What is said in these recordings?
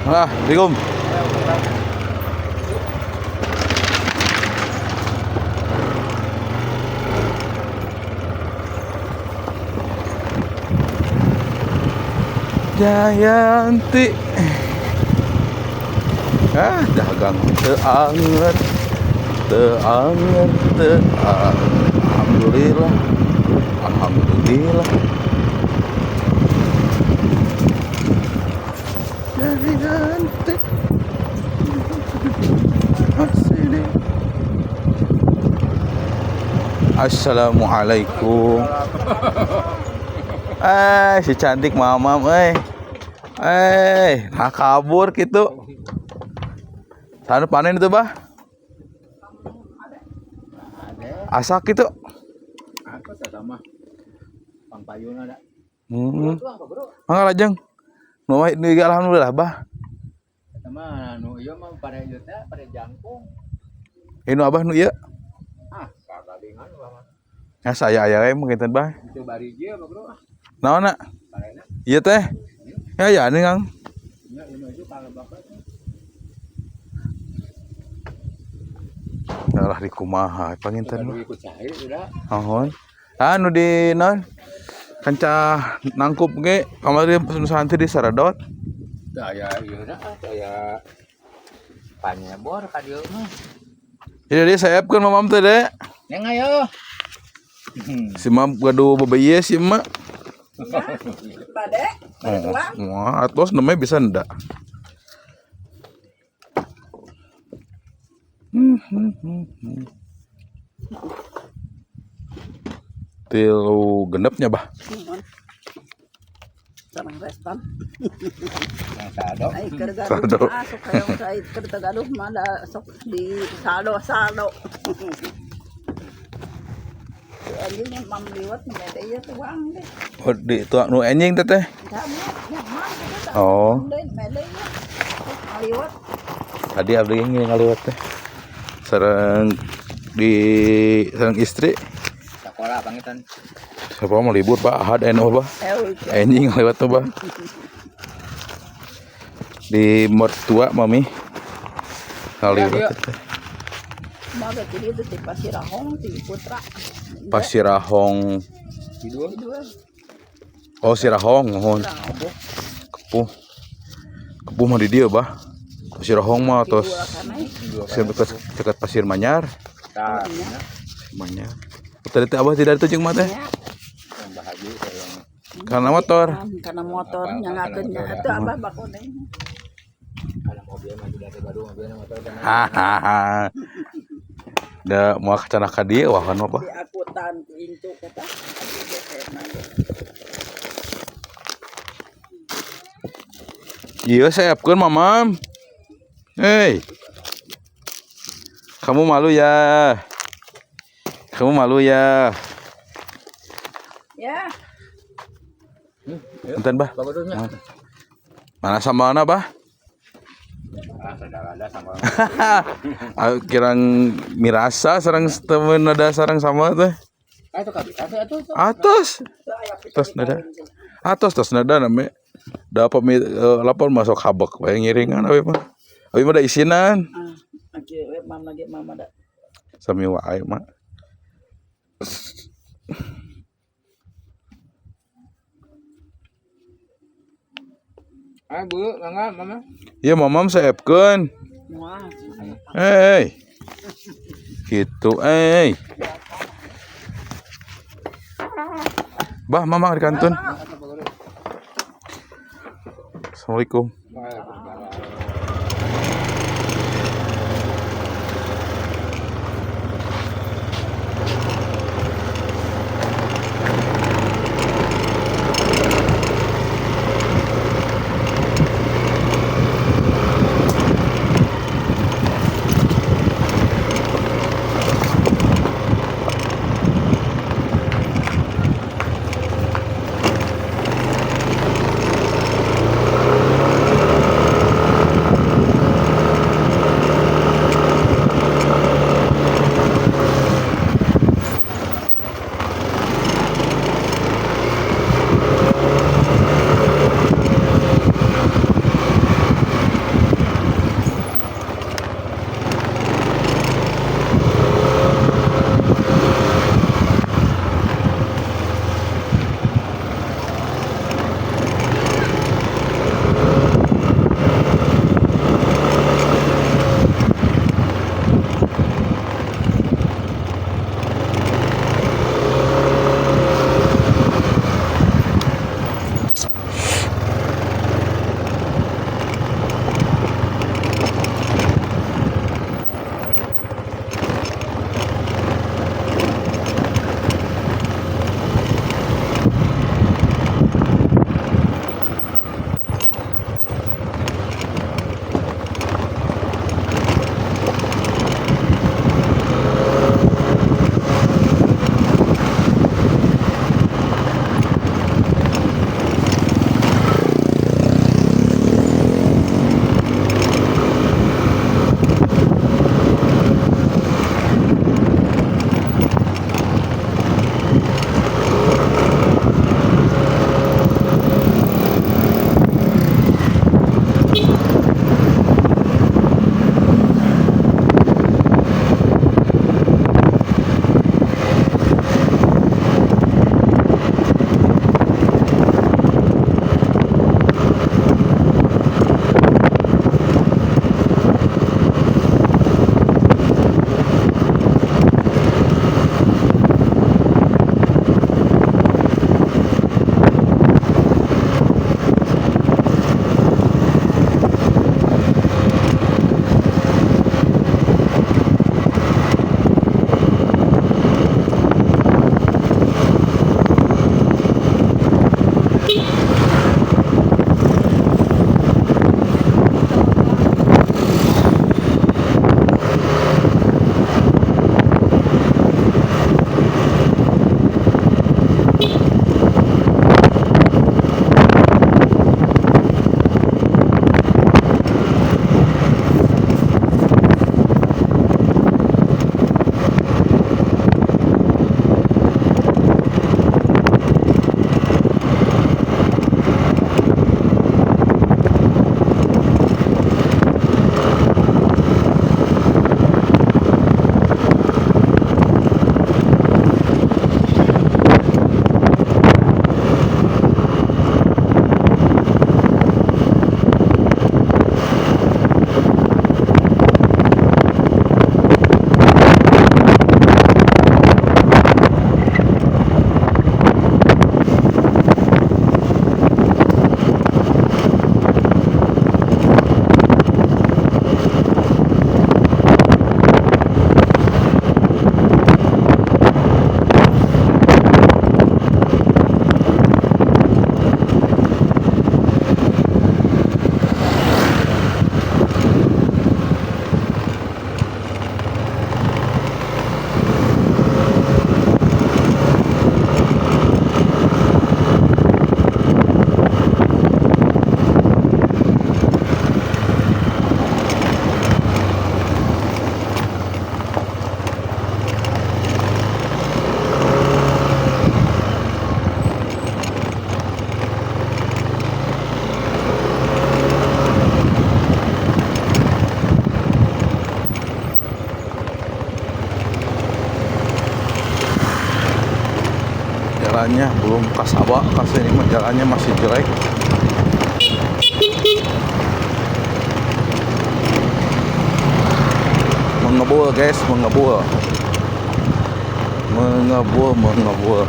Ah, Assalamualaikum. Jayanti. Ah, dagang teu anger. Teu anger, teu anger. Alhamdulillah. Alhamdulillah. Jayanti. Sini. Assalamualaikum. Eh, si cantik mamam euy. Eh, nah kabur gitu. Sana panen itu, Bah? Asak gitu. Apa sama pangpayuna da. Mangga lajeng. Nu mah ini alhamdulillah, Bah. Eta mah nu ieu mah pare ieu teh pare jangkung. Ini nu Abah nu ieu. Ah, kagalingan mah. Ya saya aya we mungkin teh, Bah. Itu bari ieu mah bro ah. Naonna? Parena. Ieu teh. Ya ya nih, Kang. Nya ieu itu kalau bapak teh. Alah di kumaha panginten mah. Ikut cair udah. Mohon. Ah nu di naon? Kancah nangkup ge kamari nu santri di Saradot. Teu aya ieu na, teu aya panyebor ka dieu mah. Jadi dia sayapkeun mamam teh de. Neng ayo. Si mam gaduh bebeye si emak. Bade, bade tuang. Wah, atos namanya bisa ndak? Tilu genepnya bah. Sarang restan. Yang sado. Ai keur Saldo. gaduh mah sok hayang sai keur teu gaduh mah da sok di saldo-saldo. Anjing mam liwat mede ieu tuang deh. Oh, di tuang nu enjing teteh. Kamu ya mam gitu tah. Oh. Mede ieu. Ngaliwat. Tadi abdi ngiring ngaliwat teh. Sareng di sareng istri. Sekolah pangitan. Siapa mau libur Pak? Ahad eno bah. Eh, Enjing ngaliwat tuh bah. Di mertua mami. Ngaliwat teh. mah berarti itu di Pasirahong di Putra. Pasirahong. Kidul. Dua. Oh, Sirahong mohon. Kepuh. Kepuh mah di dieu bah. Pasirahong mah tos Kidul kana. dekat dekat Pasir Manyar. Tah, Manyar. Tadi teh abah tidak itu jeung mah teh. Ya, yang bahagia saya Karena motor. karena motor nyangakeun nya atuh abah bakon deui. kalau mobil mah tidak ada gaduh mobil motor kan. Hahaha. Da moal kacana ka dieu wah kan apa? Di akutan ku incu kata. Iya sayapkeun mamam. Hei. Kamu malu ya? Kamu malu ya? Ya, Enten bah. Bagusnya. Mana sambalna bah? Ah, ada sama. Ah, kirang mirasa sareng temen ada sareng sama teh. Ah, itu kabeh. Atuh atuh. Atos. Tos nada. Atos tos nada name. Da pami lapor masuk habek bae ngiringan abi mah. Abi mah da isinan. ah, oke, we mam lagi mama da. Sami wae mah. Ah, Bu, mangga, mama. Iya mamam seepkeun. Wah, Hei. Gitu, eh. Bah, mamang di kantun. Assalamualaikum. Waalaikumsalam. Belum kasaba ka sini mah, jalannya masih jelek. Mengebul guys, mengebul. Mengebul, mengebul.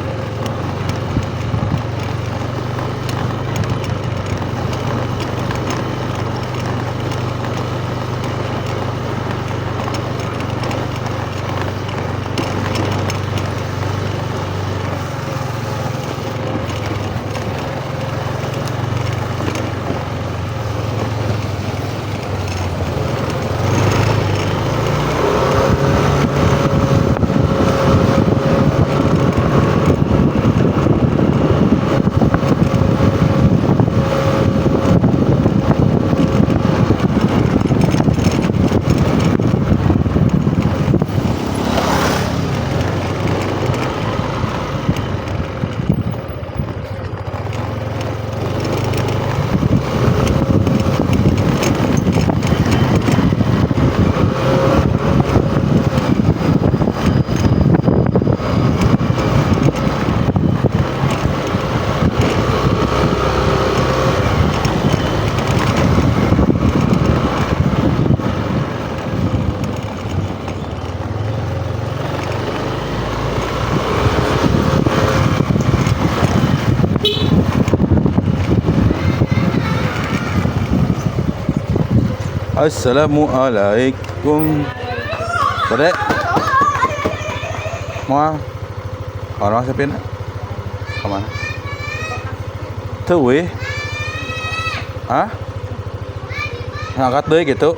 Assalamualaikum. Bade. Moal. Orang siapa Kemana? Tuh weh. Hah? Ngangkat deui gitu.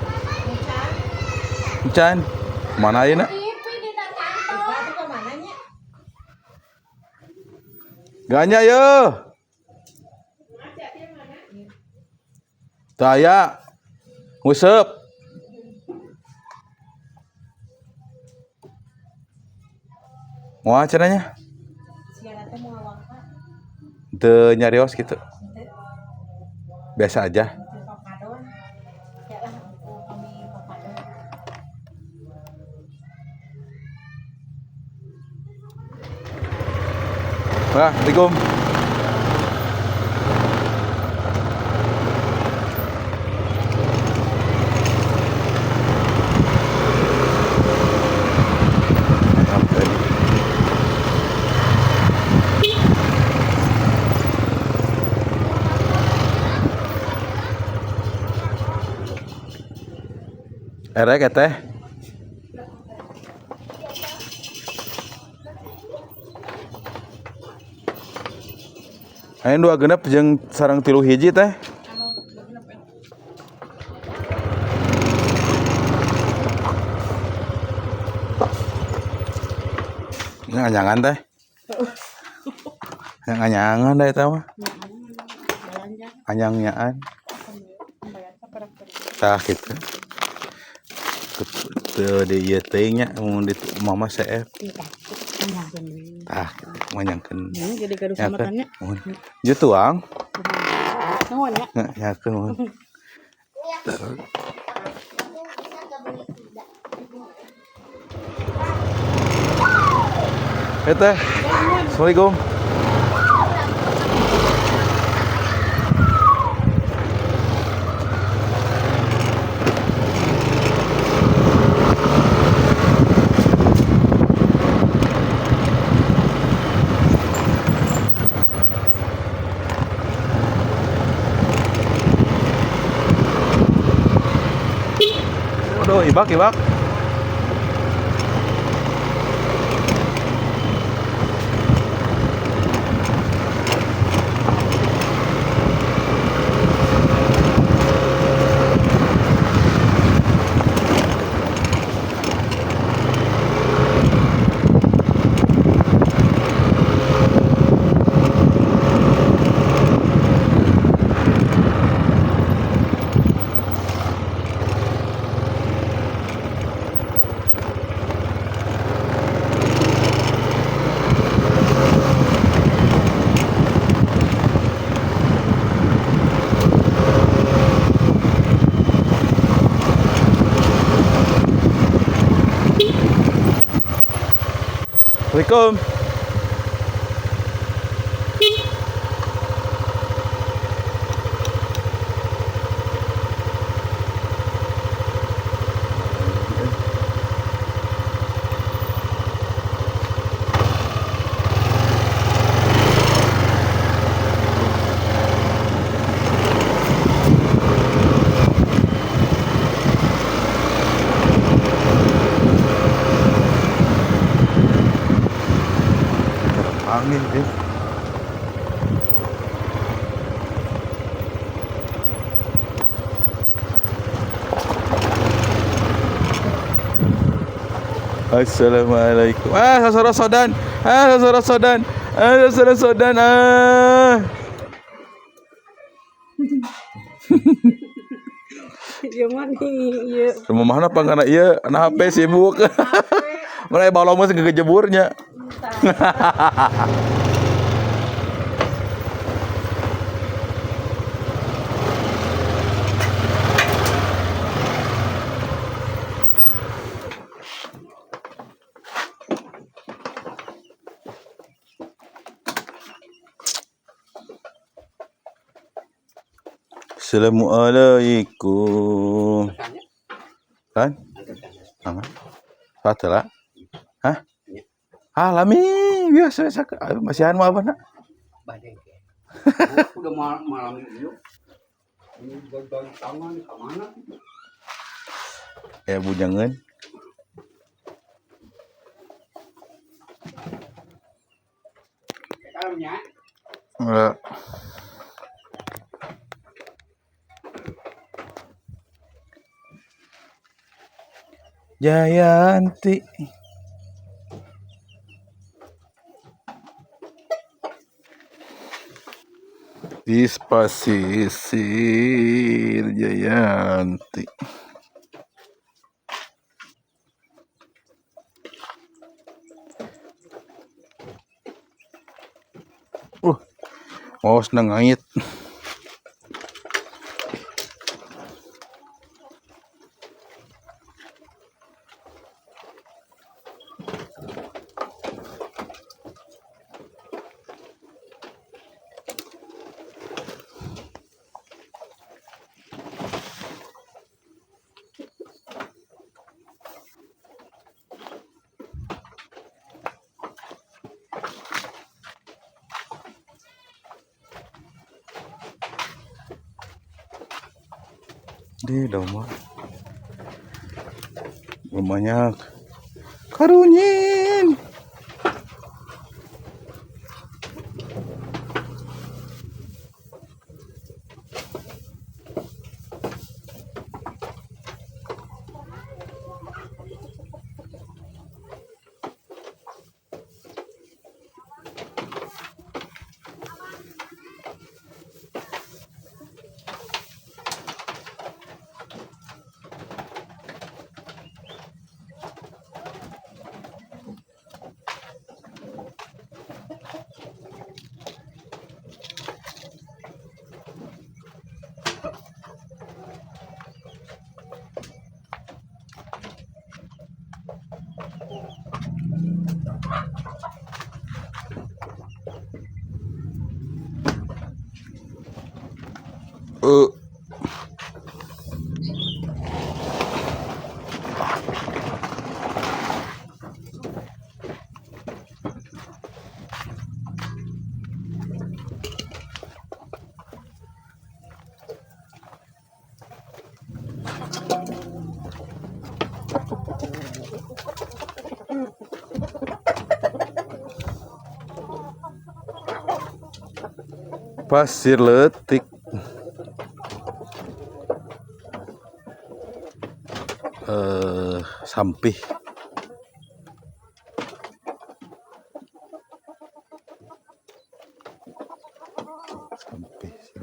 Encan. Mana ayeuna? Ganya yo. Daya. Nguseup. Moal cenah nya? Teu nyarios gitu. Biasa aja. Wah, Assalamualaikum. Mantap tadi. Erek ya teh. Aya 2 6 jeung sareng 3 1 teh. Ini anyangan teh. Yang anyangan dah eta mah. Anyangnyaan. Tah gitu. Teu di ieu teuing nya mun di mama CF. Tah gitu manyangkeun. Jadi gaduh Nyakeun. samatannya. Muhun. Ieu tuang. Nuhun ya. Nyakeun muhun. Eh teh. Assalamualaikum. Waduh, ibak ibak. Assalamualaikum. Assalamualaikum. Ah, sasorosodan. Ah, sasorosodan. Ah, sasorosodan. Ah. Ieu mah nih, ieu. Rumah mana pangana ieu, na HP sibuk. Mana aya balong mah gegejeburnya. Assalamualaikum. Kan? Aman. Satu lah. Hah? Ah, lami biasa biasa. Masihan mah apa nak? Badai ke. Udah malam ini. Ini gagal tangan ke mana? Ya bujangan. Kalaunya Enggak. Jayanti. Di pasisir Jayanti. Uh, oh seneng ngait. Di domba. Banyak. Karunyin. Eh. Pasir letik. Eh, sampih. Sampih Sri.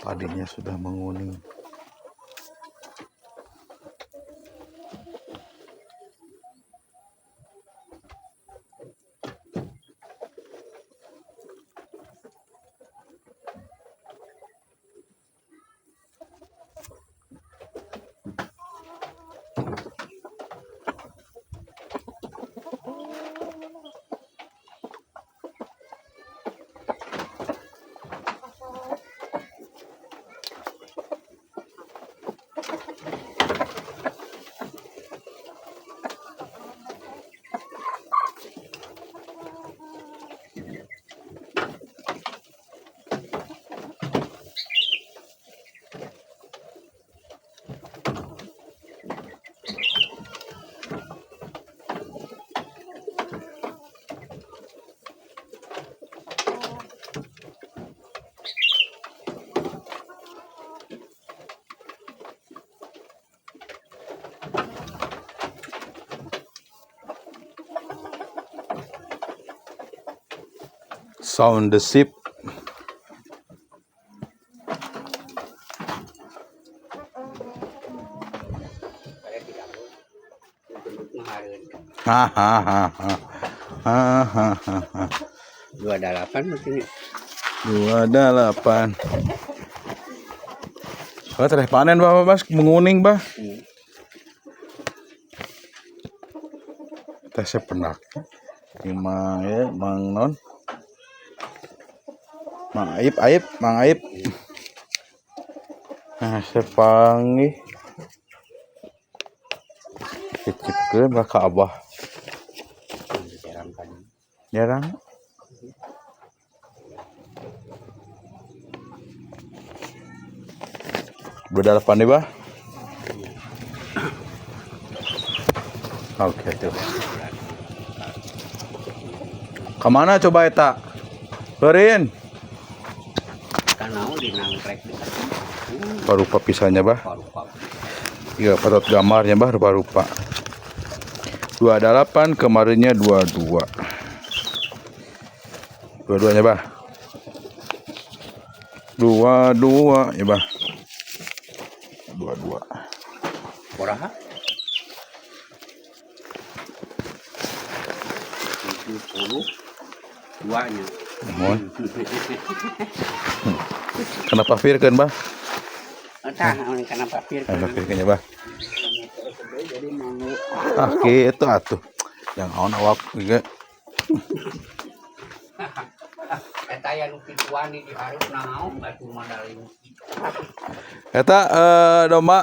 Padinya sudah menguning. Sound the ship. Kaya tidak boleh. Untuk menghareun. Hahaha. Hahaha. 28 mungkin. 28. Oh, tereh panen bah, Mas, menguning bah. Teh saya pernah. Ini mang ya, mang non. Mang Aib, Aib, Mang Aib. Nah, saya panggil. Titipkeun bah ka Abah. Jarang kan. Jarang. 28 nih, Bah. Oke, tuh. Kemana coba eta? Berin. Kanau di nangkrek di sana. Rupa pisahnya, Bah. Rupa. Iya, patot gambarnya, Bah, rupa-rupa. 28 kemarinnya 22. Dua-duanya, Bah. 22 ya, Bah. 22. Koraha? 72-nya. Mohon. Kenapa firkeun, Bah? Entah, kenapa pir? Kenapa firkeun ya, Bah? Ah, gitu atuh. Yang on awak juga. Eta aya nu kituan di hareup naon batu mandalin. Eta domba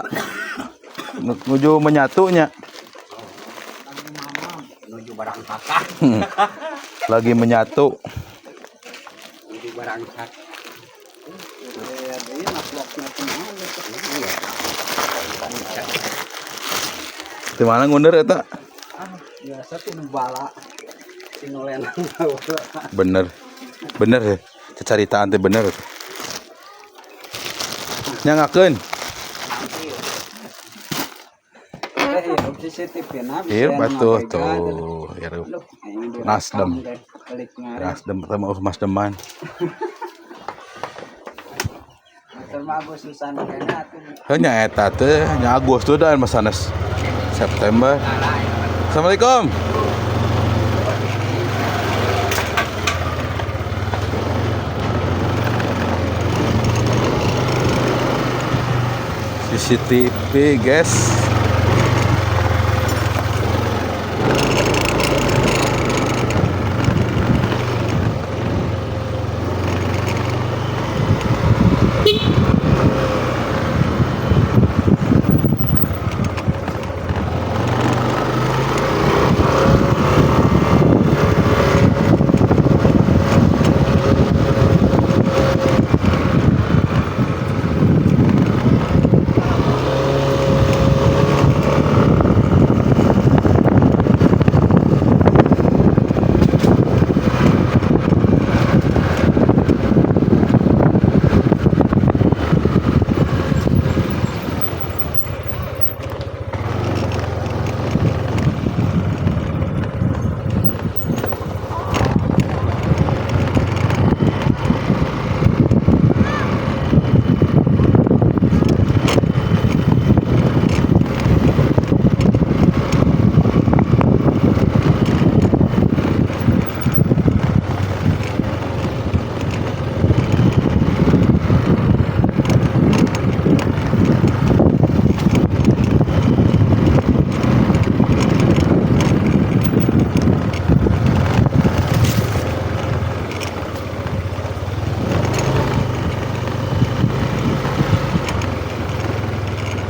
nuju menyatunya. Menuju barang kakak, Lagi menyatu. menuju barang kakak. Di mana ngundur eta? Ah, biasa tuh bala. Tinolen. Bener. Bener ya. Cacaritaan teh bener. Nyangakeun. Eh, CCTV na bisa Hirup yang atuh ngapegan. tuh, hirup. Loh, ini direkam Nasdem. deh, balik ngaret. Nasdem pertama Mas Deman. Motor mah Agustusan kena atuh. Hanya eta teh nya Agustus dan Mas Anas. September. Assalamualaikum. CCTV guys.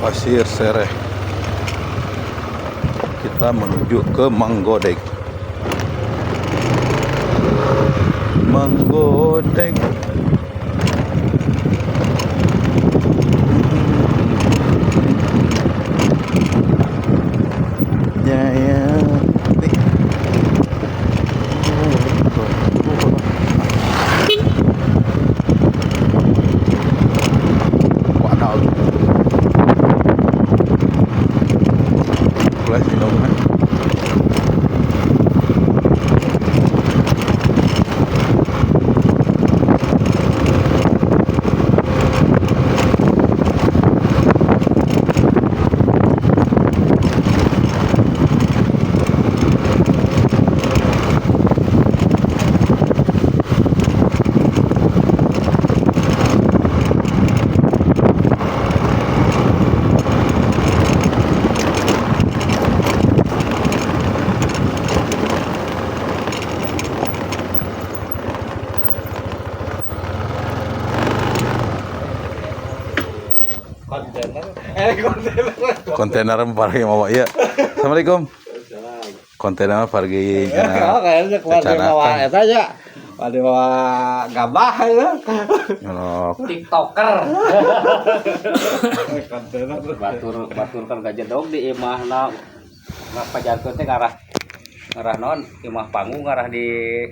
Pasir Sereh. Kita menuju ke Manggodek. Manggodek. Ya ya. Waduh. Flash di dong. Kontainer pargi mawa ieu. Assalamualaikum. Kontainer pargi Oh, kayaknya keluar dari Kecanakan. bawa eta nya. Pada bawa gabah ya. Nyolok. TikToker. Kontainer. Batur batur kan gajedog di imahna. Nah, pajarkeun teh ngarah ngarah naon imah panggung ngarah di